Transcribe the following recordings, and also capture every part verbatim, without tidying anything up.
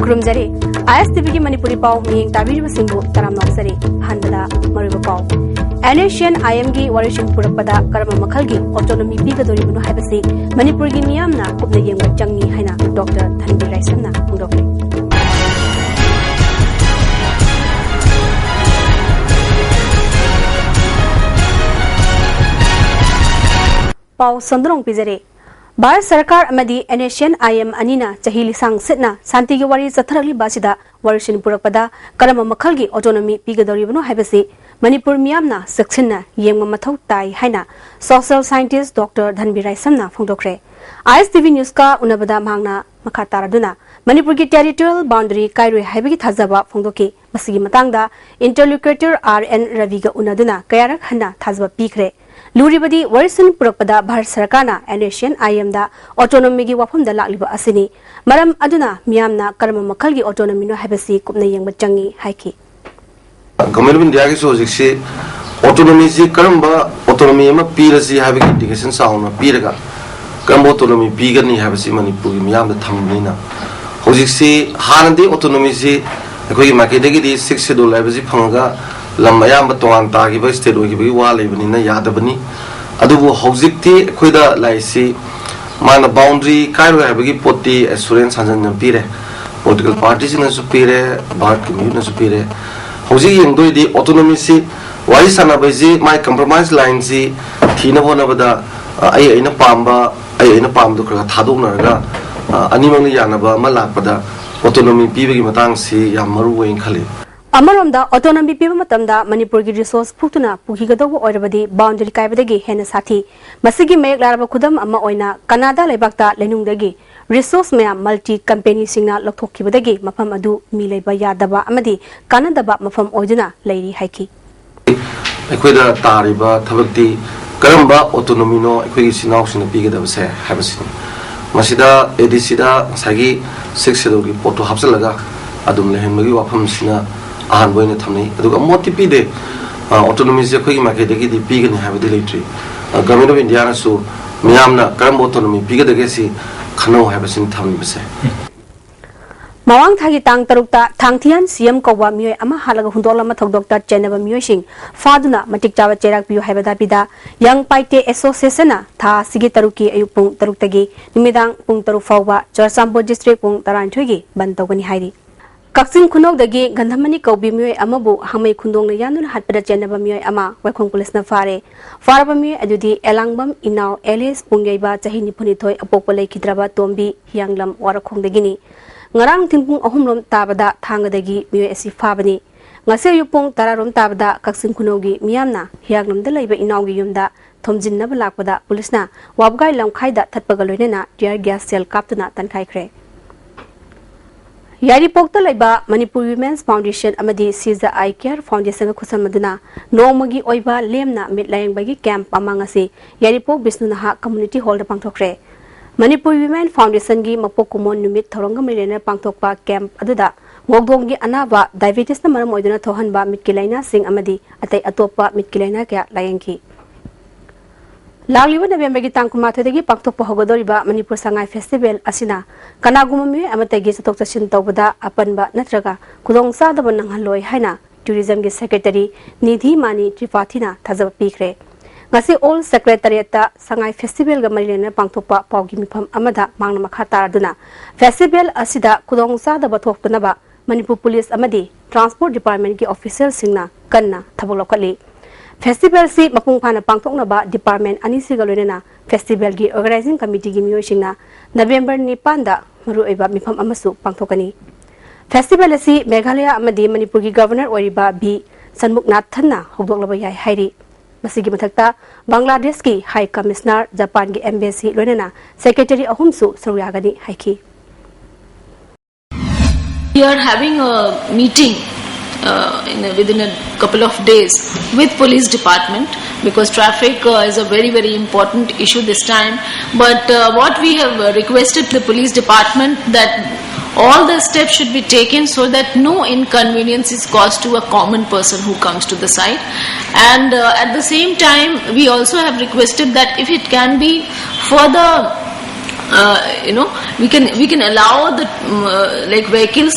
ꯈꯨꯔꯨꯝꯖꯔꯤ꯫ ꯑꯥꯏ ꯑꯦꯁ T ꯚꯤꯒꯤ ꯃꯅꯤꯄꯨꯔꯤ ꯄꯥꯎ ꯃꯤꯠꯌꯦꯡ ꯇꯥꯕꯤꯔꯤꯕꯁꯤꯡꯕꯨ ꯇꯔꯥꯝꯅ ꯑꯣꯛꯆꯔꯤ꯫ ꯑꯍꯥꯟꯕꯗ ꯃꯔꯨꯑꯣꯏꯕ ꯄꯥꯎ꯫ ꯑꯦꯟ ꯑꯦꯁ ꯁꯤ ꯑꯦꯟ ꯑꯥꯏ ꯑꯦꯝꯒꯤ ꯋꯥꯔꯤꯁꯤꯡ ꯄꯨꯔꯛꯄꯗ ꯀꯔꯝꯕ ꯃꯈꯜꯒꯤ autonomy ꯄꯤꯒꯗꯧꯔꯤꯕꯅꯣ ꯍꯥꯏꯕꯁꯤ ꯃꯅꯤꯄꯨꯔꯒꯤ ꯃꯤꯌꯥꯝꯅ ꯀꯨꯞꯅ ꯌꯦꯡꯕ ꯆꯪꯏ ꯍꯥꯏꯅ ꯗꯣꯛꯇꯔ ꯙꯟꯕꯤꯔ ꯔꯥꯏꯁꯝꯅ ꯐꯣꯡꯗꯣꯛꯈ꯭ꯔꯦ꯫ ꯄꯥꯎ ꯁꯟꯗꯣꯛꯅ ꯄꯤꯖꯔꯤ꯫ ꯚꯥꯔꯠ ꯁꯔꯀꯥꯔ ꯑꯃꯗꯤ and S C and I M ꯑꯅꯤꯅ ꯆꯍꯤ ꯂꯤꯁꯥꯡ ꯁꯤꯠꯅ ꯁꯥꯟꯇꯤꯒꯤ ꯋꯥꯔꯤ ꯆꯠꯊꯔꯛꯂꯤꯕ ꯑꯁꯤꯗ ꯋꯥꯔꯤꯁꯤꯡ ꯄꯨꯔꯛꯄꯗ ꯀꯔꯝꯕ ꯃꯈꯜꯒꯤ autonomy ꯄꯤꯒꯗꯧꯔꯤꯕꯅꯣ ꯍꯥꯏꯕꯁꯤ ꯃꯅꯤꯄꯨꯔ ꯃꯤꯌꯥꯝꯅ ꯆꯦꯛꯁꯤꯟꯅ ꯌꯦꯡꯕ ꯃꯊꯧ ꯇꯥꯏ ꯍꯥꯏꯅ social scientist ꯗꯣꯛꯇꯔ ꯙꯟꯕꯤꯔ ꯔꯥꯏꯁꯝꯅ ꯐꯣꯡꯗꯣꯛꯈ꯭ꯔꯦ꯫ ꯑꯥꯏ ꯑꯦꯁ ꯇꯤ ꯚꯤ ꯅ꯭ꯌꯨꯁꯀ ꯎꯅꯕꯗ ꯃꯍꯥꯛꯅ ꯃꯈꯥ ꯇꯥꯔꯗꯨꯅ ꯃꯅꯤꯄꯨꯔꯒꯤ territorial boundary ꯀꯥꯏꯔꯣꯏ ꯍꯥꯏꯕꯒꯤ ꯊꯥꯖꯕ ꯐꯣꯡꯗꯣꯛꯈꯤ꯫ ꯃꯁꯤꯒꯤ ꯃꯇꯥꯡꯗ interlocutor ꯑꯥꯔ ꯑꯦꯟ ꯔꯕꯤꯒ ꯎꯅꯗꯨꯅ ꯀꯌꯥꯔꯛ ꯍꯟꯅ ꯊꯥꯖꯕ ꯄꯤꯈ꯭ꯔꯦ꯫ ꯂꯨꯔꯤꯕꯗꯤ ꯋꯥꯔꯤꯁꯤꯟ ꯄꯨꯔꯛꯄꯗ ꯚꯥꯔꯠ ꯁꯔꯀꯥꯔꯅ ꯑꯦꯟ ꯑꯦꯁ ꯁꯤ ꯑꯦꯟ ꯑꯥꯏ ꯑꯦꯝꯗ autonomyꯒꯤ ꯋꯥꯐꯝꯗ ꯂꯥꯛꯂꯤꯕ ꯑꯁꯤꯅꯤ꯫ ꯃꯔꯝ ꯑꯗꯨꯅ ꯃꯤꯌꯥꯝꯅ ꯀꯔꯝꯕ ꯃꯈꯜꯒꯤ autonomyꯅꯣ ꯍꯥꯏꯕꯁꯤ ꯀꯨꯞꯅ ꯌꯦꯡꯕ ꯆꯪꯏ ꯍꯥꯏꯈꯤ꯫ Government of Indiaꯒꯤꯁꯨ ꯍꯧꯖꯤꯛꯁꯤ autonomyꯁꯤ ꯀꯔꯝꯕ autonomy ꯑꯃ ꯄꯤꯔꯁꯤ ꯍꯥꯏꯕꯒꯤ indication ꯆꯥꯎꯅ ꯄꯤꯔꯒ ꯀꯔꯝꯕ autonomy ꯄꯤꯒꯅꯤ ꯍꯥꯏꯕꯁꯤ ꯃꯅꯤꯄꯨꯔꯒꯤ ꯃꯤꯌꯥꯝꯗ ꯊꯝꯕꯅꯤꯅ ꯍꯧꯖꯤꯛꯁꯤ ꯍꯥꯟꯅꯗꯤ autonomyꯁꯤ ꯑꯩꯈꯣꯏꯒꯤ ꯃꯥꯏꯀꯩꯗꯒꯤꯗꯤ sixth schedule ꯍꯥꯏꯕꯁꯤ ꯐꯪꯉꯒ ꯂꯝ ꯑꯌꯥꯝꯕ ꯇꯣꯉꯥꯟ ꯇꯥꯈꯤꯕ state ꯑꯣꯏꯈꯤꯕꯒꯤ ꯋꯥ ꯂꯩꯕꯅꯤꯅ ꯌꯥꯗꯕꯅꯤ꯫ ꯑꯗꯨꯕꯨ ꯍꯧꯖꯤꯛꯇꯤ ꯑꯩꯈꯣꯏꯗ ꯂꯥꯛꯏꯁꯤ ꯃꯥꯅ boundary ꯀꯥꯏꯔꯣꯏ ꯍꯥꯏꯕꯒꯤ ꯄꯣꯠꯇꯤ assurance ꯍꯟꯖꯟ ꯍꯟꯖꯟ ꯄꯤꯔꯦ꯫ Political partyꯁꯤꯡꯅꯁꯨ ꯄꯤꯔꯦ, ꯚꯥꯔꯠꯀꯤ ꯃꯤꯍꯨꯠꯅꯁꯨ ꯄꯤꯔꯦ꯫ ꯍꯧꯖꯤꯛ ꯌꯦꯡꯗꯣꯏꯗꯤ autonomyꯁꯤ ꯋꯥꯔꯤ ꯁꯥꯟꯅꯕꯁꯤ ꯃꯥꯏ compromise lineꯁꯤ ꯊꯤꯅꯕ ꯍꯣꯠꯅꯕꯗ, ꯑ, ꯑꯩ ꯑꯩꯅ ꯄꯥꯝꯕ, ꯑꯩ ꯑꯩꯅ ꯄꯥꯝꯕꯗꯨ ꯈꯔ ꯈꯔ ꯊꯥꯗꯣꯛꯅꯔꯒ, ꯑ, ꯑꯅꯤꯃꯛꯅ ꯌꯥꯅꯕ ꯑꯃ ꯂꯥꯛꯄꯗ autonomy ꯄꯤꯕꯒꯤ ꯃꯇꯥꯡꯁꯤ ꯌꯥꯝ ꯃꯔꯨ ꯑꯣꯏꯅ ꯈꯜꯂꯤ꯫ ꯑꯃꯔꯣꯝꯗ autonomy ꯄꯤꯕ ꯃꯇꯝꯗ ꯃꯅꯤꯄꯨꯔꯒꯤ resource ꯐꯨꯛꯇꯨꯅ ꯄꯨꯈꯤꯒꯗꯧꯕ ꯑꯣꯏꯔꯕꯗꯤ boundary ꯀꯥꯏꯕꯗꯒꯤ ꯍꯦꯟꯅ ꯁꯥꯊꯤ꯫ ꯃꯁꯤꯒꯤ ꯃꯌꯦꯛ ꯂꯥꯔꯕ ꯈꯨꯗꯝ ꯑꯃ ꯑꯣꯏꯅ ꯀꯅꯥꯗꯥ ꯂꯩꯕꯥꯛꯇ ꯂꯩꯅꯨꯡꯗꯒꯤ resource ꯃꯌꯥꯝ multi companyꯁꯤꯡꯅ ꯂꯧꯊꯣꯛꯈꯤꯕꯗꯒꯤ ꯃꯐꯝ ꯑꯗꯨ ꯃꯤ ꯂꯩꯕ ꯌꯥꯗꯕ ꯑꯃꯗꯤ ꯀꯥꯟꯅꯗꯕ ꯃꯐꯝ ꯑꯣꯏꯗꯨꯅ ꯂꯩꯔꯤ ꯍꯥꯏꯈꯤ꯫ ꯑꯩꯈꯣꯏꯗ ꯇꯥꯔꯤꯕ ꯊꯕꯛꯇꯤ ꯀꯔꯝꯕ autonomyꯅꯣ ꯑꯩꯈꯣꯏꯒꯤ ꯏꯆꯤꯟ ꯏꯅꯥꯎꯁꯤꯡꯅ ꯄꯤꯒꯗꯕꯁꯦ ꯍꯥꯏꯕꯁꯤꯅꯤ꯫ ꯃꯁꯤꯗ ADCꯗ ꯉꯁꯥꯏꯒꯤ sixth schedule ꯒꯤ ꯄꯣꯠꯇꯣ ꯍꯥꯞꯆꯤꯜꯂꯒ ꯑꯗꯨꯝ ꯂꯩꯍꯟꯕꯒꯤ ꯋꯥꯐꯝꯁꯤꯅ ꯑꯍꯥꯟꯕ ꯑꯣꯏꯅ ꯊꯝꯅꯩ꯫ ꯑꯗꯨꯒ ꯃꯣꯠꯇꯤ ꯄꯤꯗꯦ꯫ ꯑ, autonomyꯁꯦ ꯑꯩꯈꯣꯏꯒꯤ ꯃꯥꯏꯀꯩꯗꯒꯤꯗꯤ ꯄꯤꯒꯅꯤ ꯍꯥꯏꯕꯗꯤ ꯂꯩꯇ꯭ꯔꯤ꯫ ꯑ, Government of Indiaꯅꯁꯨ ꯃꯤꯌꯥꯝꯅ ꯀꯔꯝꯕ autonomy ꯄꯤꯒꯗꯒꯦ ꯁꯤ ꯈꯟꯅꯧ ꯍꯥꯏꯕꯁꯤꯅꯤ ꯊꯝꯂꯤꯕꯁꯦ꯫ ꯃꯃꯥꯡ ꯊꯥꯒꯤ ꯇꯥꯡ ꯇꯔꯨꯛꯇ ꯊꯥꯡꯊꯤꯌꯥꯟ ꯁꯤ ꯑꯦꯝ ꯀꯧꯕ ꯃꯤꯑꯣꯏ ꯑꯃ ꯍꯥꯠꯂꯒ ꯍꯨꯟꯗꯣꯛꯂꯝꯕ ꯊꯧꯗꯣꯛꯇ ꯆꯦꯟꯅꯕ ꯃꯤꯑꯣꯏꯁꯤꯡ ꯐꯥꯗꯨꯅ ꯃꯇꯤꯛ ꯆꯥꯕ ꯆꯩꯔꯥꯛ ꯄꯤꯌꯨ ꯍꯥꯏꯕ ꯗꯥꯕꯤꯗ ꯌꯪ ꯄꯥꯏꯇꯦ ꯑꯦꯁꯣꯁꯤꯌꯦꯁꯟꯅ ꯊꯥ ꯑꯁꯤꯒꯤ ꯇꯔꯨꯛꯀꯤ ꯑꯌꯨꯛ ꯄꯨꯡ ꯇꯔꯨꯛꯇꯒꯤ ꯅꯨꯃꯤꯗꯥꯡ ꯄꯨꯡ ꯇꯔꯨꯛ ꯐꯥꯎꯕ ꯆꯨꯔꯆꯥꯟꯄꯨꯔ ꯗꯤꯁꯇ꯭ꯔꯤꯛ ꯄꯨꯡ ꯇꯔꯥꯅꯤꯊꯣꯏꯒꯤ ꯕꯟ ꯇꯧꯒꯅꯤ ꯍꯥꯏꯔꯤ꯫ ꯀꯛꯆꯤꯡ ꯈꯨꯅꯧꯗꯒꯤ ꯒꯟꯙꯃꯅꯤ ꯀꯧꯕꯤ ꯃꯤꯑꯣꯏ ꯑꯃꯕꯨ ꯍꯥꯃꯩ ꯈꯨꯟꯗꯣꯡꯅ ꯌꯥꯟꯗꯨꯅ ꯍꯥꯠꯄꯗ ꯆꯦꯟꯅꯕ ꯃꯤꯑꯣꯏ ꯑꯃ ꯋꯥꯏꯈꯣꯡ ꯄꯨꯂꯤꯁꯅ ꯐꯥꯔꯦ꯫ ꯐꯥꯔꯕ ꯃꯤꯑꯣꯏ ꯑꯗꯨꯗꯤ ꯑꯦꯂꯥꯡꯕꯝ ꯏꯅꯥꯎ ꯑꯦꯂꯤꯁ ꯄꯨꯡꯌꯩꯕ ꯆꯍꯤ ꯅꯤꯐꯨꯅꯤꯊꯣꯏ ꯑꯄꯣꯛꯄ ꯂꯩꯈꯤꯗ꯭ꯔꯕ ꯇꯣꯝꯕꯤ ꯍꯤꯌꯥꯡꯂꯝ ꯋꯥꯔꯈꯣꯡꯗꯒꯤꯅꯤ꯫ ꯉꯔꯥꯡ ꯅꯨꯡꯊꯤꯜ ꯄꯨꯡ ꯑꯍꯨꯝ ꯔꯣꯝ ꯇꯥꯕꯗ ꯊꯥꯡꯒꯗꯒꯤ ꯃꯤꯑꯣꯏ ꯑꯁꯤ ꯐꯥꯕꯅꯤ꯫ ꯉꯁꯤ ꯑꯌꯨꯛ ꯄꯨꯡ ꯇꯔꯥ ꯔꯣꯝ ꯇꯥꯕꯗ ꯀꯛꯆꯤꯡ ꯈꯨꯅꯧꯒꯤ ꯃꯤꯌꯥꯝꯅ ꯍꯤꯌꯥꯡꯂꯝꯗ ꯂꯩꯕ ꯏꯅꯥꯎꯒꯤ ꯌꯨꯝꯗ ꯊꯣꯝꯖꯤꯟꯅꯕ ꯂꯥꯛꯄꯗ ꯄꯨꯂꯤꯁꯅ ꯋꯥꯕꯒꯥꯏ ꯂꯝꯈꯥꯏꯗ ꯊꯠꯄꯒ ꯂꯣꯏꯅꯅ tear gas shell ꯀꯥꯞꯇꯨꯅ ꯇꯥꯟꯈꯥꯏꯈ꯭ꯔꯦ꯫ ꯌꯥꯏꯔꯤꯄꯣꯛꯇ ꯂꯩꯕ ꯃꯅꯤꯄꯨꯔ Women's Foundation ꯑꯃꯗꯤ ꯁꯤꯖ ꯑꯥꯏ ꯀꯦꯌꯔ ꯐꯥꯎꯟꯗꯦꯁꯟꯒ ꯈꯨꯠꯁꯝꯅꯗꯨꯅ ꯅꯣꯡꯃꯒꯤ ꯑꯣꯏꯕ ꯂꯦꯝꯅ ꯃꯤꯠ ꯂꯥꯌꯦꯡꯕꯒꯤ ꯀꯦꯝꯞ ꯑꯃ ꯉꯁꯤ ꯌꯥꯏꯔꯤꯄꯣꯛ ꯕꯤꯁꯅꯨ ꯅꯍꯥ ꯀꯝꯃ꯭ꯌꯨꯅꯤꯇꯤ ꯍꯣꯜꯗ ꯄꯥꯡꯊꯣꯛꯈ꯭ꯔꯦ꯫ ꯃꯅꯤꯄꯨꯔ ꯋꯤꯃꯦꯟ ꯐꯥꯎꯟꯗꯦꯁꯟꯒꯤ ꯃꯄꯣꯛ ꯀꯨꯝꯑꯣꯟ ꯅꯨꯃꯤꯠ ꯊꯧꯔꯝꯒ ꯃꯔꯤ ꯂꯩꯅꯅ ꯄꯥꯡꯊꯣꯛꯄ ꯀꯦꯝꯞ ꯑꯗꯨꯗ ꯉꯧꯗꯣꯡꯒꯤ ꯑꯅꯥꯕ, ꯗꯥꯏꯕꯦꯇꯤꯁꯅ ꯃꯔꯝ ꯑꯣꯏꯗꯨꯅ ꯊꯣꯛꯍꯟꯕ ꯃꯤꯠꯀꯤ ꯂꯥꯏꯅꯥꯁꯤꯡ ꯑꯃꯗꯤ ꯑꯇꯩ ꯑꯇꯣꯞꯄ ꯃꯤꯠꯀꯤ ꯂꯥꯏꯅꯥ ꯀꯌꯥ ꯂꯥꯌꯦꯡꯈꯤ꯫ ꯂꯥꯛꯂꯤꯕ ꯅꯕꯦꯝꯕꯔꯒꯤ ꯇꯥꯡ ꯀꯨꯟꯃꯥꯊꯣꯏꯗꯒꯤ ꯄꯥꯡꯊꯣꯛꯄ ꯍꯧꯒꯗꯧꯔꯤꯕ ꯃꯅꯤꯄꯨꯔ ꯁꯉꯥꯏ ꯐꯦꯁꯇꯤꯚꯦꯜ ꯑꯁꯤꯅ ꯀꯅꯥꯒꯨꯝꯕ ꯃꯤꯑꯣꯏ ꯑꯃꯠꯇꯒꯤ ꯆꯠꯊꯣꯛ ꯆꯠꯁꯤꯟ ꯇꯧꯕꯗ ꯑꯄꯟꯕ ꯅꯠꯇ꯭ꯔꯒ ꯈꯨꯗꯣꯡꯆꯥꯗꯕ ꯅꯪꯍꯜꯂꯣꯏ ꯍꯥꯏꯅ ꯇꯨꯔꯤꯖꯝꯒꯤ ꯁꯦꯀ꯭ꯔꯦꯇꯔꯤ ꯅꯤꯙꯤ ꯃꯥꯅꯤ ꯇ꯭ꯔꯤꯄꯥꯊꯤꯅ ꯊꯥꯖꯕ ꯄꯤꯈ꯭ꯔꯦ꯫ ꯉꯁꯤ ꯑꯣꯜ ꯁꯦꯀ꯭ꯔꯦꯇꯔꯤꯌꯦꯠꯇ ꯁꯉꯥꯏ ꯐꯦꯁꯇꯤꯚꯦꯜꯒ ꯃꯔꯤ ꯂꯩꯅꯅ ꯄꯥꯡꯊꯣꯛꯄ ꯄꯥꯎꯒꯤ ꯃꯤꯐꯝ ꯑꯃꯗ ꯃꯍꯥꯛꯅ ꯃꯈꯥ ꯇꯥꯔꯗꯨꯅ, ꯐꯦꯁꯇꯤꯚꯦꯜ ꯑꯁꯤꯗ ꯈꯨꯗꯣꯡꯆꯥꯗꯕ ꯊꯣꯛꯇꯅꯕ ꯃꯅꯤꯄꯨꯔ ꯄꯨꯂꯤꯁ ꯑꯃꯗꯤ ꯇ꯭ꯔꯥꯟꯁꯄꯣꯔꯠ ꯗꯤꯄꯥꯔꯠꯃꯦꯟꯠꯀꯤ ꯑꯣꯐꯤꯁꯤꯌꯦꯜꯁꯤꯡꯅ ꯀꯟꯅ ꯊꯕꯛ ꯂꯧꯈꯠꯂꯤ꯫ ꯐꯦꯁꯇꯤꯚꯦꯜꯁꯤ ꯃꯄꯨꯡ ꯐꯥꯅ ꯄꯥꯡꯊꯣꯛꯅꯕ ꯗꯤꯄꯥꯔꯠꯃꯦꯟꯠ ꯑꯅꯤꯁꯤꯒ ꯂꯣꯏꯅꯅ ꯐꯦꯁꯇꯤꯚꯦꯜꯒꯤ ꯑꯣꯔꯒꯅꯥꯏꯖꯤꯡ ꯀꯃꯤꯇꯤꯒꯤ ꯃꯤꯑꯣꯏꯁꯤꯡꯅ ꯅꯕꯦꯝꯕꯔ ꯅꯤꯄꯥꯟꯗ ꯃꯔꯨꯑꯣꯏꯕ ꯃꯤꯐꯝ ꯑꯃꯁꯨ ꯄꯥꯡꯊꯣꯛꯀꯅꯤ꯫ ꯐꯦꯁꯇꯤꯚꯦꯜ ꯑꯁꯤ ꯃꯦꯘꯥꯂꯌꯥ ꯑꯃꯗꯤ ꯃꯅꯤꯄꯨꯔꯒꯤ ꯒꯚꯔꯅꯔ ꯑꯣꯏꯔꯤꯕ ꯚꯤ ꯁꯟꯃꯨꯈꯅꯥꯊꯟꯅ ꯍꯧꯗꯣꯛꯂꯕ ꯌꯥꯏ ꯍꯥꯏꯔꯤ꯫ ꯃꯁꯤꯒꯤ ꯃꯊꯛꯇ ꯕꯪꯒ꯭ꯂꯥꯗꯦꯁꯀꯤ ꯍꯥꯏ ꯀꯃꯤꯁꯅꯔ, ꯖꯄꯥꯟꯒꯤ ꯑꯦꯝꯕꯦꯁꯤ ꯂꯣꯏꯅꯅ ꯁꯦꯀ꯭ꯔꯦꯇꯔꯤ ꯑꯍꯨꯝꯁꯨ ꯁꯔꯨꯛ ꯌꯥꯒꯅꯤ ꯍꯥꯏꯈꯤ꯫ We are having a meeting uh, in a, within a couple of days with police department, because traffic uh, is a very, very important issue this time. But uh, what we have uh, requested the police department, that all the steps should be taken so that no inconvenience is caused to a common person who comes to the site. And uh, at the same time, we also have requested that if it can be further Uh, you know, we can we can allow the um, uh, like vehicles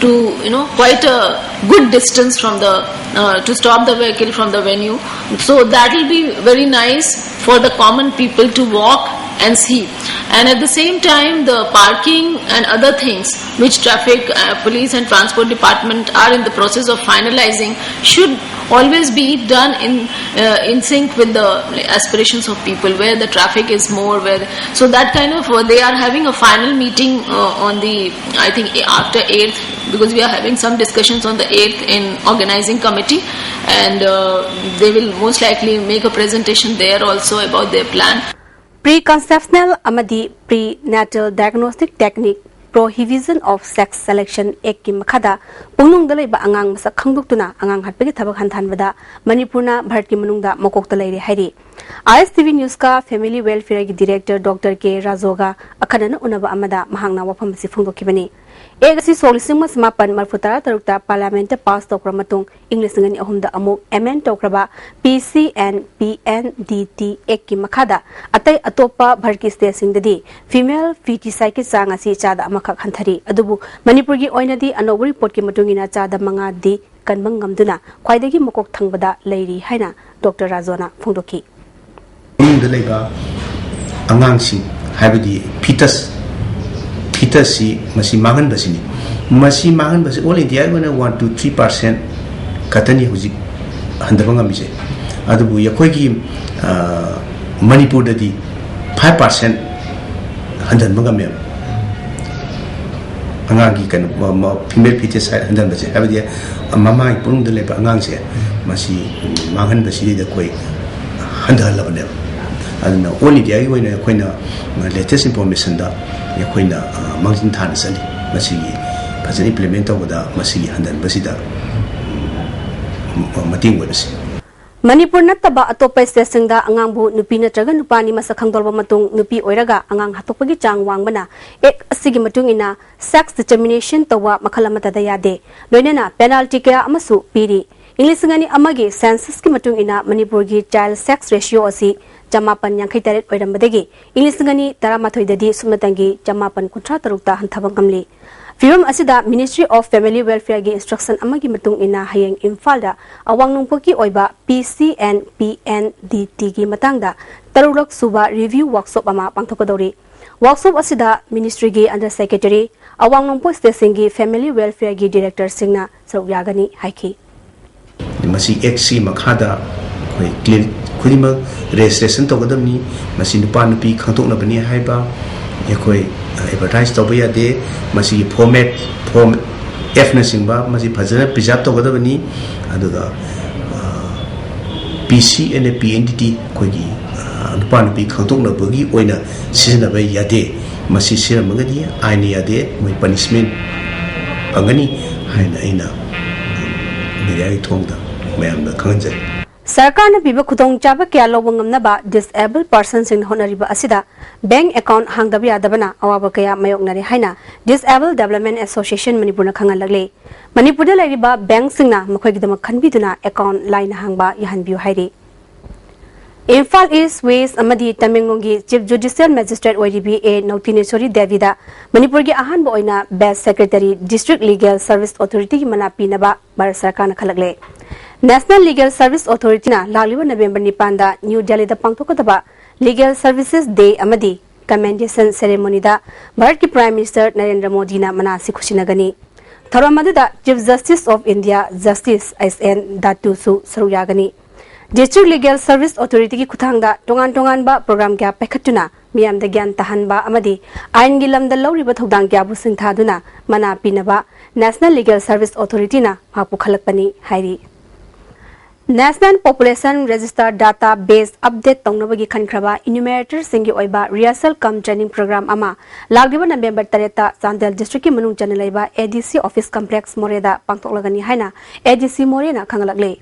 to, you know, quite a good distance from the uh, to stop the vehicle from the venue. So that will be very nice for the common people to walk and see. And at the same time, the parking and other things which traffic uh, police and transport department are in the process of finalizing should always be done in uh, in sync with the aspirations of people, where the traffic is more, where, so that kind of uh, they are having a final meeting uh, on the, I think, after eighth, because we are having some discussions on the eighth in organizing committee, and uh, they will most likely make a presentation there also about their plan. Preconceptional ꯑꯃꯗꯤ Prenatal Diagnostic Technique, Prohibition of Sex Selection Actꯀꯤ ꯃꯈꯥꯗ ꯄꯨꯡꯅꯨꯡꯗ ꯂꯩꯕ ꯑꯉꯥꯡ ꯃꯁꯛ ꯈꯪꯗꯣꯛꯇꯨꯅ ꯑꯉꯥꯡ ꯍꯥꯠꯄꯒꯤ ꯊꯕꯛ ꯍꯟꯊꯍꯟꯕꯗ ꯃꯅꯤꯄꯨꯔꯅ ꯚꯥꯔꯠꯀꯤ ꯃꯅꯨꯡꯗ ꯃꯀꯣꯛꯇ ꯂꯩꯔꯦ ꯍꯥꯏꯔꯤ꯫ ISTV Newsꯀ Family Welfareꯒꯤ Director Doctor K Rajoꯒ ꯑꯈꯟꯅꯅ ꯎꯅꯕ ꯑꯃꯗ ꯃꯍꯥꯛꯅ ꯋꯥꯐꯝ ꯑꯁꯤ ꯐꯣꯡꯗꯣꯛꯈꯤꯕꯅꯤ꯫ Act ꯑꯁꯤ ꯁꯣꯛ ꯂꯤꯁꯤꯡ ꯑꯃ ꯆꯃꯥꯄꯟ ꯃꯔꯤꯐꯨ ꯇꯔꯥ ꯇꯔꯨꯛꯇ Parliamentꯇ pass ꯇꯧꯈ꯭ꯔ ꯃꯇꯨꯡ, ꯏꯪ ꯂꯤꯁꯤꯡ ꯑꯅꯤ ꯑꯍꯨꯝꯗ ꯑꯃꯨꯛ amend ꯇꯧꯈ꯭ꯔꯕ P C and P N D T Actꯀꯤ ꯃꯈꯥꯗ ꯑꯇꯩ ꯑꯇꯣꯞꯄ ꯚꯥꯔꯠꯀꯤ stateꯁꯤꯡꯗꯗꯤ female feticideꯀꯤ ꯆꯥꯡ ꯑꯁꯤ ꯆꯥꯗ ꯑꯃꯈꯛ ꯍꯟꯊꯔꯤ꯫ ꯑꯗꯨꯕꯨ ꯃꯅꯤꯄꯨꯔꯒꯤ ꯑꯣꯏꯅꯗꯤ ꯑꯅꯧꯕ reportꯀꯤ ꯃꯇꯨꯡ ꯏꯟꯅ ꯆꯥꯗ ꯃꯉꯥꯗꯤ ꯀꯟꯕ ꯉꯝꯗꯨꯅ ꯈ꯭ꯋꯥꯏꯗꯒꯤ ꯃꯀꯣꯛ ꯊꯪꯕꯗ ꯂꯩꯔꯤ ꯍꯥꯏꯅ Doctor Rajoꯅ ꯐꯣꯡꯗꯣꯛꯈꯤ꯫ ꯏꯃꯨꯡꯗ ꯂꯩꯕ ꯑꯉꯥꯡꯁꯤꯡ, ꯍꯥꯏꯕꯗꯤ fetus, fetusꯁꯤ ꯃꯁꯤ ꯃꯥꯡꯍꯟꯕꯁꯤꯅꯤ꯫ ꯃꯁꯤ ꯃꯥꯡꯍꯟꯕꯁꯤ all Indiaꯒꯤ ꯑꯣꯏꯅ one to three percent ꯈꯛꯇꯅꯤ ꯍꯧꯖꯤꯛ ꯍꯟꯊꯕ ꯉꯝꯃꯤꯁꯦ꯫ ꯑꯗꯨꯕꯨ ꯑꯩꯈꯣꯏꯒꯤ ꯃꯅꯤꯄꯨꯔꯗꯗꯤ five percent ꯍꯟꯊꯍꯟꯕ ꯉꯝꯃꯦꯕ꯫ ꯑꯉꯥꯡꯒꯤ ꯀꯩꯅꯣ, female fetus ꯍꯟꯊꯍꯟꯕꯁꯦ, ꯍꯥꯏꯕꯗꯤ ꯃꯃꯥꯒꯤ ꯄꯨꯛꯅꯨꯡꯗ ꯂꯩꯕ ꯑꯉꯥꯡꯁꯦ, ꯃꯁꯤ ꯃꯥꯡꯍꯟꯕꯁꯤꯗꯩꯗ ꯑꯩꯈꯣꯏ ꯍꯟꯊꯍꯜꯂꯕꯅꯦꯕ꯫ ꯑꯗꯨꯅ all Indiaꯒꯤ ꯑꯣꯏꯅ ꯑꯩꯈꯣꯏꯅ latest informationꯗ ꯑꯩꯈꯣꯏꯅ ꯃꯥꯡꯖꯤꯟ ꯊꯥꯅ ꯆꯠꯂꯤ꯫ ꯃꯁꯤꯒꯤ ꯐꯖꯅ implement ꯇꯧꯕꯗ ꯃꯁꯤꯒꯤ ꯍꯟꯊꯍꯟꯕꯁꯤꯗ ꯃꯇꯦꯡ ꯑꯣꯏꯕꯁꯦ꯫ ꯃꯅꯤꯄꯨꯔ ꯅꯠꯇꯕ ꯑꯇꯣꯞꯄ stateꯁꯤꯡꯗ ꯑꯉꯥꯡꯕꯨ ꯅꯨꯄꯤ ꯅꯠꯇ꯭ꯔꯒ ꯅꯨꯄꯥꯅꯤ ꯃꯁꯛ ꯈꯪꯗꯣꯛꯂꯕ ꯃꯇꯨꯡ ꯅꯨꯄꯤ ꯑꯣꯏꯔꯒ ꯑꯉꯥꯡ ꯍꯥꯠꯇꯣꯛꯄꯒꯤ ꯆꯥꯡ ꯋꯥꯡꯕꯅ Act ꯑꯁꯤꯒꯤ ꯃꯇꯨꯡ ꯏꯟꯅ sex discrimination ꯇꯧꯕ ꯃꯈꯜ ꯑꯃꯠꯇꯗ ꯌꯥꯗꯦ꯫ ꯂꯣꯏꯅꯅ penalty ꯀꯌꯥ ꯑꯃꯁꯨ ꯄꯤꯔꯤ꯫ ꯏꯪ ꯂꯤꯁꯤꯡ ꯑꯅꯤ ꯑꯃꯒꯤ censusꯀꯤ ꯃꯇꯨꯡ ꯏꯟꯅ ꯃꯅꯤꯄꯨꯔꯒꯤ child sex ratio ꯑꯁꯤ ꯆꯃꯥꯄꯟ ꯌꯥꯡꯈꯩ ꯇꯔꯦꯠ ꯑꯣꯏꯔꯝꯕꯗꯒꯤ ꯏꯪ ꯂꯤꯁꯤꯡ ꯑꯅꯤ ꯇꯔꯥꯃꯥꯊꯣꯏꯗꯗꯤ ꯁꯨꯞꯅꯇꯪꯒꯤ ꯆꯃꯥꯄꯟ ꯀꯨꯟꯊ꯭ꯔꯥ ꯇꯔꯨꯛꯇ ꯍꯟꯊꯕ ꯉꯝꯂꯤ꯫ ꯐꯤꯕꯝ ꯑꯁꯤꯗ Ministry of Family Welfare ꯒꯤ instruction ꯑꯃꯒꯤ ꯃꯇꯨꯡ ꯏꯟꯅ ꯍꯌꯦꯡ ꯏꯝꯐꯥꯜꯗ ꯑꯋꯥꯡ ꯅꯣꯡꯄꯣꯛꯀꯤ ꯑꯣꯏꯕ P C and P N D T ꯒꯤ ꯃꯇꯥꯡꯗ ꯇꯔꯨꯛꯂꯛ ꯁꯨꯕ review workshop ꯑꯃ ꯄꯥꯡꯊꯣꯛꯀꯗꯧꯔꯤ꯫ Workshop ꯑꯁꯤꯗ ministry ꯒꯤ under secretary, ꯑꯋꯥꯡ ꯅꯣꯡꯄꯣꯛ state ꯁꯤꯡꯒꯤ family welfare ꯒꯤ director ꯁꯤꯡꯅ ꯁꯔꯨꯛ ꯌꯥꯒꯅꯤ ꯍꯥꯏꯈꯤ꯫ ꯃꯁꯤ ꯑꯦꯛꯁꯀꯤ ꯃꯈꯥꯗ ꯑꯩꯈꯣꯏ ꯀ꯭ꯂꯤꯅꯤꯛ ꯈꯨꯗꯤꯡꯃꯛ ꯔꯦꯖꯤꯁꯇ꯭ꯔꯦꯁꯟ ꯇꯧꯒꯗꯕꯅꯤ꯫ ꯃꯁꯤ ꯅꯨꯄꯥ ꯅꯨꯄꯤ ꯈꯪꯗꯣꯛꯅꯕꯅꯤ ꯍꯥꯏꯕ ꯑꯩꯈꯣꯏ ꯑꯦꯗꯚꯔꯇꯥꯏꯁ ꯇꯧꯕ ꯌꯥꯗꯦ꯫ ꯃꯁꯤꯒꯤ ꯐꯣꯔꯃꯦꯠ, ꯐꯣꯔꯝ ꯑꯦꯐꯅꯆꯤꯡꯕ ꯃꯁꯤ ꯐꯖꯅ ꯄ꯭ꯔꯤꯖꯥꯕ ꯇꯧꯒꯗꯕꯅꯤ꯫ ꯑꯗꯨꯒ P C and P N D T ꯑꯩꯈꯣꯏꯒꯤ ꯅꯨꯄꯥ ꯅꯨꯄꯤ ꯈꯪꯗꯣꯛꯅꯕꯒꯤ ꯑꯣꯏꯅ ꯁꯤꯖꯤꯟꯅꯕ ꯌꯥꯗꯦ꯫ ꯃꯁꯤ ꯁꯤꯖꯤꯟꯅꯔꯝꯃꯒꯗꯤ ꯑꯥꯏꯟꯅ ꯌꯥꯗꯦ, ꯃꯣꯏ ꯄꯅꯤꯁꯃꯦꯟ ꯐꯪꯒꯅꯤ ꯍꯥꯏꯅ ꯑꯩꯅ ꯃꯦꯗꯤꯌꯥꯒꯤ ꯊꯣꯡꯗ ꯃꯌꯥꯝꯗ ꯈꯪꯍꯟꯖꯔꯤ꯫ ꯁꯔꯀꯥꯔꯅ ꯄꯤꯕ ꯈꯨꯗꯣꯡꯆꯥꯕ ꯀꯌꯥ ꯂꯧꯕ ꯉꯝꯅꯕ disable personꯁꯤꯡꯅ ꯍꯣꯠꯅꯔꯤꯕ ꯑꯁꯤꯗ bank account ꯍꯥꯡꯗꯕ ꯌꯥꯗꯕꯅ ꯑꯋꯥꯕ ꯀꯌꯥ ꯃꯥꯌꯣꯛꯅꯔꯦ ꯍꯥꯏꯅ Disable Development Association ꯃꯅꯤꯄꯨꯔꯅ ꯈꯪꯍꯜꯂꯛꯂꯤ꯫ ꯃꯅꯤꯄꯨꯔꯗ ꯂꯩꯔꯤꯕ bankꯁꯤꯡꯅ ꯃꯈꯣꯏꯒꯤꯗꯃꯛ ꯈꯟꯕꯤꯗꯨꯅ account ꯂꯥꯏꯅ ꯍꯥꯡꯕ ꯌꯥꯍꯟꯕꯤꯌꯨ ꯍꯥꯏꯔꯤ꯫ ꯏꯝꯐꯥꯜ East West ꯑꯃꯗꯤ ꯇꯃꯦꯡꯂꯣꯡꯒꯤ Chief Judicial Magistrate ꯑꯣꯏꯔꯤꯕꯤ A ꯅꯧꯇꯤꯅꯦꯁꯣꯔꯤ ꯗꯦꯕꯤꯗ ꯃꯅꯤꯄꯨꯔꯒꯤ ꯑꯍꯥꯟꯕ ꯑꯣꯏꯅ Best Secretary District Legal Service Authorityꯒꯤ ꯃꯅꯥ ꯄꯤꯅꯕ ꯚꯥꯔꯠ ꯁꯔꯀꯥꯔꯅ ꯈꯜꯂꯛꯂꯦ꯫ National Legal Service Authorityꯅ ꯂꯥꯛꯂꯤꯕ ꯅꯕꯦꯝꯕꯔ ꯅꯤꯄꯥꯟꯗ ꯅ꯭ꯌꯨ ꯗꯦꯜꯂꯤꯗ ꯄꯥꯡꯊꯣꯛꯀꯗꯕ Legal Services Day ꯑꯃꯗꯤ Commendation Ceremonyꯗ ꯚꯥꯔꯠꯀꯤ Prime Minister ꯅꯔꯦꯟꯗ꯭ꯔ ꯃꯣꯗꯤꯅ ꯃꯅꯥ ꯑꯁꯤ ꯈꯨꯠꯁꯤꯟꯅꯒꯅꯤ꯫ ꯊꯧꯔꯝ ꯑꯗꯨꯗ Chief Justice of India Justice S N ꯗꯥꯇꯨꯁꯨ ꯁꯔꯨꯛ ꯌꯥꯒꯅꯤ꯫ District Legal Service Authorityꯒꯤ ꯈꯨꯠꯊꯥꯡꯗ ꯇꯣꯉꯥꯟ ꯇꯣꯉꯥꯟꯕ program ꯀꯌꯥ ꯄꯥꯏꯈꯠꯇꯨꯅ ꯃꯤꯌꯥꯝꯗ ꯒ꯭ꯌꯥꯟ ꯇꯥꯍꯟꯕ ꯑꯃꯗꯤ ꯑꯥꯏꯟꯒꯤ ꯂꯝꯗ ꯂꯧꯔꯤꯕ ꯊꯧꯗꯥꯡ ꯀꯌꯥꯕꯨ ꯁꯤꯡꯊꯥꯗꯨꯅ ꯃꯅꯥ ꯄꯤꯅꯕ National Legal Service Authorityꯅ ꯃꯍꯥꯛꯄꯨ ꯈꯜꯂꯛꯄꯅꯤ ꯍꯥꯏꯔꯤ꯫ National Population Register Data Base update ꯇꯧꯅꯕꯒꯤ ꯈꯟꯈ꯭ꯔꯕ enumeratorꯁꯤꯡꯒꯤ ꯑꯣꯏꯕ rehearsal cum training program ꯑꯃ ꯂꯥꯛꯂꯤꯕ ꯅꯕꯦꯝꯕꯔ ꯇꯔꯦꯠꯇ ꯆꯥꯟꯗꯦꯜ districtꯀꯤ ꯃꯅꯨꯡ ꯆꯟꯅ ꯂꯩꯕ A D C office complex ꯃꯣꯔꯦꯗ ꯄꯥꯡꯊꯣꯛꯂꯒꯅꯤ ꯍꯥꯏꯅ A D C ꯃꯣꯔꯦꯅ ꯈꯪꯍꯜꯂꯛꯂꯤ꯫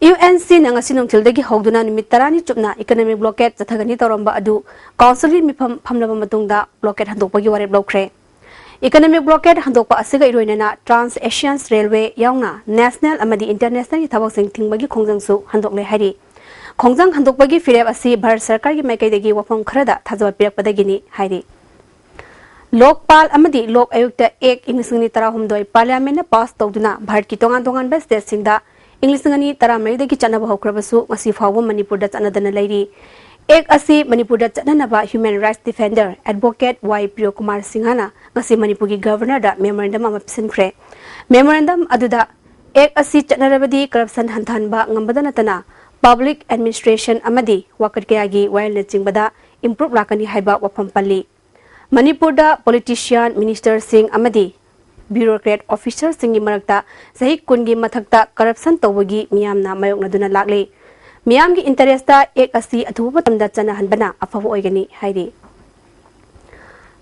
UNCꯅ ꯉꯁꯤ ꯅꯨꯡꯊꯤꯜꯗꯒꯤ ꯍꯧꯗꯨꯅ ꯅꯨꯃꯤꯠ ꯇꯔꯥꯅꯤ ꯆꯨꯞꯅ economic blockade ꯆꯠꯊꯒꯅꯤ ꯇꯧꯔꯝꯕ ꯑꯗꯨ councilꯒꯤ ꯃꯤꯐꯝ ꯐꯝꯂꯕ ꯃꯇꯨꯡꯗ blockade ꯍꯟꯗꯣꯛꯄꯒꯤ ꯋꯥꯔꯦꯞ ꯂꯧꯈ꯭ꯔꯦ꯫ Economic blockade ꯍꯟꯗꯣꯛꯄ ꯑꯁꯤꯒ ꯏꯔꯣꯏꯅꯅ Trans Asian Railway ꯌꯥꯎꯅ national ꯑꯃꯗꯤ internationalꯒꯤ ꯊꯕꯛꯁꯤꯡ ꯊꯤꯡꯕꯒꯤ ꯈꯣꯡꯖꯪꯁꯨ ꯍꯟꯗꯣꯛꯂꯦ ꯍꯥꯏꯔꯤ꯫ ꯈꯣꯡꯖꯪ ꯍꯟꯗꯣꯛꯄꯒꯤ ꯐꯤꯔꯦꯞ ꯑꯁꯤ ꯚꯥꯔꯠ ꯁꯔꯀꯥꯔꯒꯤ ꯃꯥꯏꯀꯩꯗꯒꯤ ꯋꯥꯐꯝ ꯈꯔꯗ ꯊꯥꯖꯕ ꯄꯤꯔꯛꯄꯗꯒꯤꯅꯤ ꯍꯥꯏꯔꯤ꯫ ꯂꯣꯛꯄꯥꯜ ꯑꯃꯗꯤ ꯂꯣꯛ ꯑꯌꯨꯛꯇ ꯑꯦꯛ ꯏꯪ ꯂꯤꯁꯤꯡ ꯑꯅꯤ ꯇꯔꯥꯍꯨꯝꯗꯣꯏ ꯄꯥꯔꯂꯤꯌꯥꯃꯦꯟꯅ ꯄꯥꯁ ꯇꯧꯗꯨꯅ ꯚꯥꯔꯠꯀꯤ ꯇꯣꯉꯥꯟ ꯇꯣꯉꯥꯟꯕ ꯁ꯭ꯇꯦꯠꯁꯤꯡꯗ ꯏꯪ ꯂꯤꯁꯤꯡ ꯑꯅꯤ ꯇꯔꯥꯃꯔꯤꯗꯒꯤ ꯆꯠꯅꯕ ꯍꯧꯈ꯭ꯔꯕꯁꯨ ꯉꯁꯤ ꯐꯥꯎꯕ ꯃꯅꯤꯄꯨꯔꯗ ꯆꯠꯅꯗꯅ ꯂꯩꯔꯤ꯫ ꯑꯦꯛ ꯑꯁꯤ ꯃꯅꯤꯄꯨꯔꯗ ꯆꯠꯅꯅꯕ ꯍ꯭ꯌꯨꯃꯦꯟ ꯔꯥꯏꯠꯁ ꯗꯤꯐꯦꯟꯗꯔ ꯑꯦꯗꯚꯣꯀꯦꯠ ꯋꯥꯏ ꯄ꯭ꯔꯤꯌꯣꯀꯨꯃꯥꯔ ꯁꯤꯡꯍꯅ ꯉꯁꯤ ꯃꯅꯤꯄꯨꯔꯒꯤ ꯒꯚꯔꯅꯔꯗ ꯃꯦꯃꯣꯔꯦꯟꯗꯝ ꯑꯃ ꯄꯤꯁꯤꯟꯈ꯭ꯔꯦ꯫ ꯃꯦꯃꯣꯔꯦꯟꯗꯝ ꯑꯗꯨꯗ ꯑꯦꯛ ꯑꯁꯤ ꯆꯠꯅꯔꯕꯗꯤ ꯀꯔꯞꯁꯟ ꯍꯟꯊꯍꯟꯕ ꯉꯝꯕꯗ ꯅꯠꯇꯅ ꯄꯕ꯭ꯂꯤꯛ ꯑꯦꯗꯃꯤꯅꯤꯁꯇ꯭ꯔꯦꯁꯟ ꯑꯃꯗꯤ ꯋꯥꯀꯠ ꯀꯌꯥꯒꯤ ꯋꯥꯌꯦꯜꯅꯆꯤꯡꯕꯗ ꯏꯝꯄ꯭ꯔꯨꯞ ꯂꯥꯛꯀꯅꯤ ꯍꯥꯏꯕ ꯋꯥꯐꯝ ꯄꯜꯂꯤ꯫ ꯃꯅꯤꯄꯨꯔꯗ ꯄꯣꯂꯤꯇꯤꯁꯤꯌꯥꯟ, ꯃꯤꯅꯤꯁꯇꯔꯁꯤꯡ ꯑꯃꯗꯤ ꯕ꯭ꯌꯨꯔꯣꯀ꯭ꯔꯦꯠ ꯑꯣꯐꯤꯁꯔꯁꯤꯡꯒꯤ ꯃꯔꯛꯇ ꯆꯍꯤ ꯀꯨꯟꯒꯤ ꯃꯊꯛꯇ ꯀꯔꯞꯁꯟ ꯇꯧꯕꯒꯤ ꯃꯤꯌꯥꯝꯅ ꯃꯥꯌꯣꯛꯅꯗꯨꯅ ꯂꯥꯛꯂꯤ꯫ ꯃꯤꯌꯥꯝꯒꯤ ꯏꯟꯇꯔꯦꯁꯇ ꯑꯦꯛ ꯑꯁꯤ ꯑꯊꯨꯕ ꯃꯇꯝꯗ ꯆꯠꯅꯍꯟꯕꯅ ꯑꯐꯕ ꯑꯣꯏꯒꯅꯤ ꯍꯥꯏꯔꯤ꯫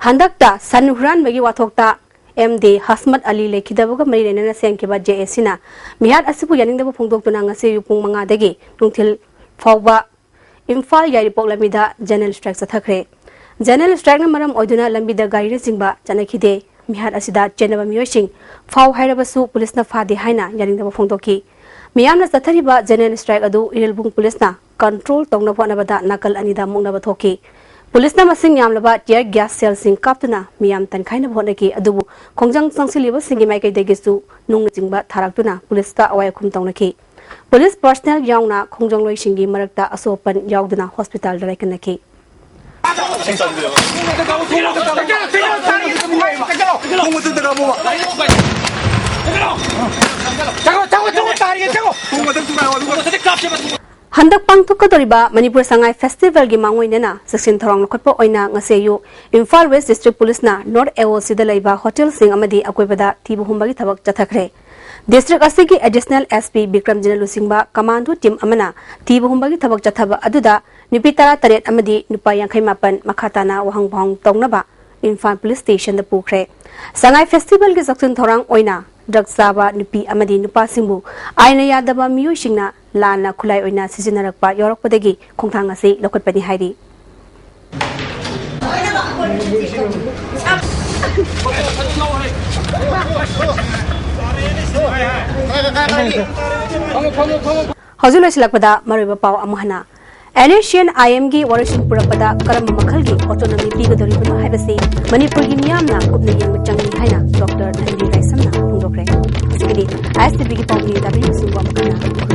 ꯍꯟꯗꯛꯇ ꯁꯟ ꯍꯨꯔꯥꯟꯕꯒꯤ ꯋꯥꯊꯣꯛꯇ ꯑꯦꯝ ꯗꯤ ꯍꯁꯃꯠ ꯑꯂꯤ ꯂꯩꯈꯤꯗꯕꯒ ꯃꯔꯤ ꯂꯩꯅꯅ ꯁꯦꯝꯈꯤꯕ ꯖꯦ ꯑꯦ ꯁꯤꯅ ꯃꯤꯍꯥꯠ ꯑꯁꯤꯕꯨ ꯌꯥꯅꯤꯡꯗꯕ ꯐꯣꯡꯗꯣꯛꯇꯨꯅ ꯉꯁꯤ ꯑꯌꯨꯛ ꯄꯨꯡ ꯃꯉꯥꯗꯒꯤ ꯅꯨꯡꯊꯤꯜ ꯐꯥꯎꯕ ꯏꯝꯐꯥꯜ ꯌꯥꯏꯔꯤꯄꯣꯛ ꯂꯝꯕꯤꯗ ꯖꯦꯅꯔꯦꯜ ꯁ꯭ꯇ꯭ꯔꯥꯏꯛ ꯆꯠꯊꯈ꯭ꯔꯦ꯫ ꯖꯦꯅꯔꯦꯜ ꯁ꯭ꯇ꯭ꯔꯥꯏꯛꯅ ꯃꯔꯝ ꯑꯣꯏꯗꯨꯅ ꯂꯝꯕꯤꯗ ꯒꯥꯔꯤꯅꯆꯤꯡꯕ ꯆꯠꯅꯈꯤꯗꯦ꯫ ꯃꯤꯍꯥꯠ ꯑꯁꯤꯗ ꯆꯦꯟꯅꯕ ꯃꯤꯑꯣꯏꯁꯤꯡ ꯐꯥꯎ ꯍꯥꯏꯔꯕꯁꯨ ꯄꯨꯂꯤꯁꯅ ꯐꯥꯗꯦ ꯍꯥꯏꯅ ꯌꯥꯅꯤꯡꯗꯕ ꯐꯣꯡꯗꯣꯛꯈꯤ꯫ ꯃꯤꯌꯥꯝꯅ ꯆꯠꯊꯔꯤꯕ ꯖꯦꯅꯔꯦꯜ ꯁ꯭ꯇ꯭ꯔꯥꯏꯛ ꯑꯗꯨ ꯏꯔꯤꯜꯕꯨꯡ ꯄꯨꯂꯤꯁꯅ ꯀꯟꯇ꯭ꯔꯣꯜ ꯇꯧꯅꯕ ꯍꯣꯠꯅꯕꯗ ꯅꯥꯀꯜ ꯑꯅꯤꯗ ꯃꯨꯛꯅꯕ ꯊꯣꯛꯈꯤ꯫ ꯄꯨꯂꯤꯁꯅ ꯃꯁꯤꯡ ꯌꯥꯝꯂꯕ ꯇꯤꯌꯔ ꯒ꯭ꯌꯥꯁ ꯁꯦꯜꯁꯤꯡ ꯀꯥꯞꯇꯨꯅ ꯃꯤꯌꯥꯝ ꯇꯟꯈꯥꯏꯅꯕ ꯍꯣꯠꯅꯈꯤ, ꯑꯗꯨꯕꯨ ꯈꯣꯡꯖꯪ ꯆꯪꯁꯤꯜꯂꯤꯕꯁꯤꯡꯒꯤ ꯃꯥꯏꯀꯩꯗꯒꯤꯁꯨ ꯅꯨꯡꯅꯆꯤꯡꯕ ꯊꯥꯔꯛꯇꯨꯅ ꯄꯨꯂꯤꯁꯇ ꯑꯋꯥꯏ ꯑꯈꯨꯝ ꯇꯧꯅꯈꯤ꯫ ꯄꯨꯂꯤꯁ ꯄꯔꯁꯅꯦꯜ ꯌꯥꯎꯅ ꯈꯣꯡꯖꯪꯂꯣꯏꯁꯤꯡꯒꯤ ꯃꯔꯛꯇ ꯑꯁꯣꯛ ꯑꯄꯟ ꯌꯥꯎꯗꯅ ꯍꯣꯁꯄꯤꯇꯥꯜꯗ ꯂꯥꯏꯀꯠꯅꯈꯤ꯫ ꯍꯟꯗꯛ ꯄꯥꯡꯊꯣꯛꯀꯗꯧꯔꯤꯕ ꯃꯅꯤꯄꯨꯔ ꯁꯉꯥꯏ ꯐꯦꯁꯇꯤꯚꯦꯜꯒꯤ ꯃꯥꯡꯑꯣꯏꯅꯅ ꯆꯦꯛꯁꯤꯟ ꯊꯧꯔꯥꯡ ꯂꯧꯈꯠꯄ ꯑꯣꯏꯅ ꯉꯁꯤ ꯑꯌꯨꯛ ꯏꯝꯐꯥꯜ ꯋꯦꯁ ꯗꯤꯁꯇ꯭ꯔꯤꯛ ꯄꯨꯂꯤꯁꯅ ꯅꯣꯔꯠ ꯑꯦ ꯑꯣ ꯁꯤꯗ ꯂꯩꯕ ꯍꯣꯇꯦꯜꯁꯤꯡ ꯑꯃꯗꯤ ꯑꯀꯣꯏꯕꯗ ꯊꯤꯕ ꯍꯨꯝꯕꯒꯤ ꯊꯕꯛ ꯆꯠꯊꯈ꯭ꯔꯦ꯫ ꯗꯤꯁꯇ꯭ꯔꯤꯛ ꯑꯁꯤꯒꯤ ꯑꯦꯗꯤꯁꯅꯦꯜ ꯑꯦꯁ ꯄꯤ ꯕꯤꯀ꯭ꯔꯝꯖꯤꯠꯅ ꯂꯨꯆꯤꯡꯕ ꯀꯃꯥꯟꯗꯣ ꯇꯤꯝ ꯑꯃꯅ ꯊꯤꯕ ꯍꯨꯝꯕꯒꯤ ꯊꯕꯛ ꯆꯠꯊꯕ ꯑꯗꯨꯗ ꯅꯨꯄꯤ ꯇꯔꯥꯇꯔꯦꯠ ꯑꯃꯗꯤ ꯅꯨꯄꯥ ꯌꯥꯡꯈꯩ ꯃꯥꯄꯟ ꯃꯈꯥ ꯇꯥꯅ ꯋꯥꯍꯪ ꯄꯥꯎꯍꯪ ꯇꯧꯅꯕ ꯏꯝꯐꯥꯜ ꯄꯨꯂꯤꯁ ꯁ꯭ꯇꯦꯁꯟꯗ ꯄꯨꯈ꯭ꯔꯦ꯫ ꯁꯉꯥꯏ ꯐꯦꯁꯇꯤꯚꯦꯜꯒꯤ ꯆꯦꯛꯁꯤꯟ ꯊꯧꯔꯥꯡ ꯑꯣꯏꯅ ꯗ꯭ꯔꯒ ꯆꯥꯕ ꯅꯨꯄꯤ ꯑꯃꯗꯤ ꯅꯨꯄꯥꯁꯤꯡꯕꯨ ꯑꯥꯏꯟꯅ ꯌꯥꯗꯕ ꯃꯤꯑꯣꯏꯁꯤꯡꯅ ꯂꯥꯟꯅ ꯈꯨꯠꯂꯥꯏ ꯑꯣꯏꯅ ꯁꯤꯖꯤꯟꯅꯔꯛꯄ ꯌꯥꯎꯔꯛꯄꯗꯒꯤ ꯈꯣꯡꯊꯥꯡ ꯑꯁꯤ ꯂꯧꯈꯠꯄꯅꯤ ꯍꯥꯏꯔꯤ꯫ ꯍꯧꯖꯤꯛ ꯂꯣꯏꯁꯤꯜꯂꯛꯄꯗ ꯃꯔꯨꯑꯣꯏꯕ ꯄꯥꯎ ꯑꯃꯨꯛ ꯍꯟꯅ꯫ NSCN IM ꯒꯤ ꯋꯥꯔꯣꯏꯁꯤꯟ ꯄꯨꯔꯛꯄꯗ ꯀꯔꯝꯕ ꯃꯈꯜꯒꯤ autonomy ꯄꯤꯒꯗꯧꯔꯤꯕꯅꯣ ꯍꯥꯏꯕꯁꯤ ꯃꯅꯤꯄꯨꯔꯒꯤ ꯃꯤꯌꯥꯝꯅ ꯀꯨꯞꯅ ꯌꯦꯡꯕ ꯆꯪꯂꯤ ꯍꯥꯏꯅ ꯗꯣꯛꯇꯔ ꯙꯟꯕꯤꯔ ꯂꯥꯏꯁ꯭ꯔꯝꯅ ꯐꯣꯡꯗꯣꯛꯈ꯭ꯔꯦ꯫ ꯍꯧꯖꯤꯛꯀꯤꯗꯤ ISTV ꯒꯤ ꯄꯥꯎꯃꯤ ꯇꯥꯕꯤꯔꯤꯕꯁꯤꯡꯕꯨ ꯑꯃꯨꯛ ꯍꯟꯅ